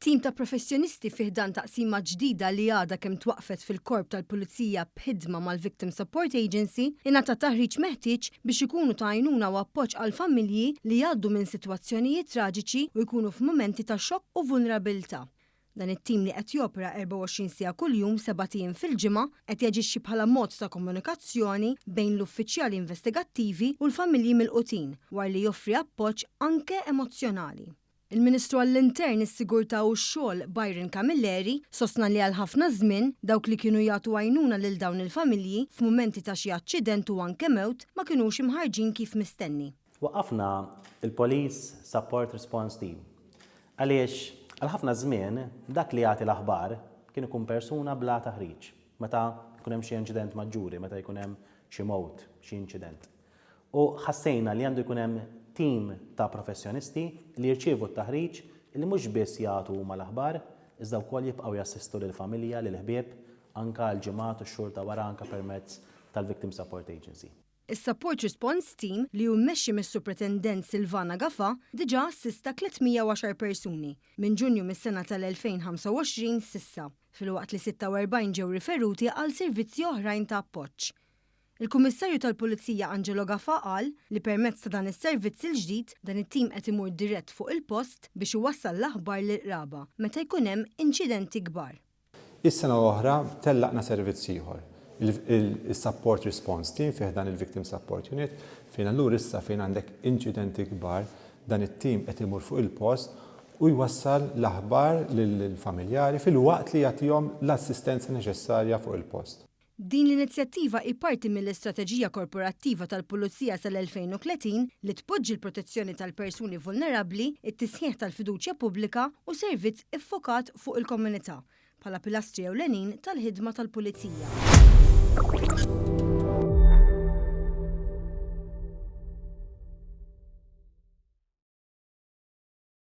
Tim ta' professjonisti fi ħdan taqsima ġdida li għadha kemm twaqqfet fil-Korp tal-Pulizija b'ħidma mal-Victim Support Agency ingħata taħriġ meħtieġ biex ikunu ta' għajnuna u appoġġ għall-familji li jgħaddu minn sitwazzjonijiet traġiċi u jkunu f'mumenti ta' xokk u vulnerabilità. Dan it-tim li qed jopera 24 siegħa kuljum sebat ijiem fil-ġimgħa qed jaġixxi bħala mod ta' komunikazzjoni bejn l-uffiċjali investigattivi u l-familji milqutin wara li joffri appoġġ anke emozzjonali. Il-Ministru għall-Intern, is-Sigurtà u x-Xogħol, Byron Camilleri, sostna li għal ħafna żmien, dawk li kienu jagħtu għajnuna lil dawn il-familji f'mumenti ta' xi aċċident u anke mewt ma kinux imħarrġin kif mistenni. Waqqafna l-Police Support Response Team għaliex għal ħafna żmien dak li jagħti l-aħbar kien ikun persuna bla taħriġ meta jkun hemm xi inċident maġġuri, meta jkun hemm xi mewt, xi inċident. U ħassejna li għandu jkun hemm tim ta' professjonisti li jirċievu t-taħriġ li mhux biss jagħtu huma l-aħbar, iżda wkoll jibqgħu jassistu lill-familja, lill-ħbieb, anke għall-ġimgħat u x-xhur ta' wara anke permezz tal-Victim Support Agency. Is-Support Response Team, li hu mmexxi mis-Supretendent Silvana Gafà, diġà assista 310 persuni, minn Ġunju mis-sena tal-2025 s'issa, filwaqt li 46 ġew riferuti għal servizzi oħrajn ta' appoġġ. Il-Kummissarju tal-Pulizija Angelo Gafà qal li permezz ta' dan is-servizz il-ġdid, dan it-tim qed imur dirett fuq il-post biex iwassal l-aħbar lill-qraba meta jkun hemm inċidenti kbar. Is-sena l-oħra tellaqna servizz ieħor, il-Support Response Team fi ħdan il-Victim Support Unit, fejn allura issa fejn għandek inċidenti kbar, dan it-tim qed imur fuq il-post u jwassal l-aħbar lill-familjari filwaqt li jagħtihom l-assistenza neċessarja fuq il-post. Din l-inizjattiva hi parti mill-istrateġija korporattiva tal-Pulizija sal-2030 li tpoġġi l-protezzjoni tal-persuni vulnerabbli, it-tisħiħ tal-fiduċja pubblika u servizz iffokat fuq il-komunità bħala pilastri ewlenin tal-ħidma tal-Pulizija.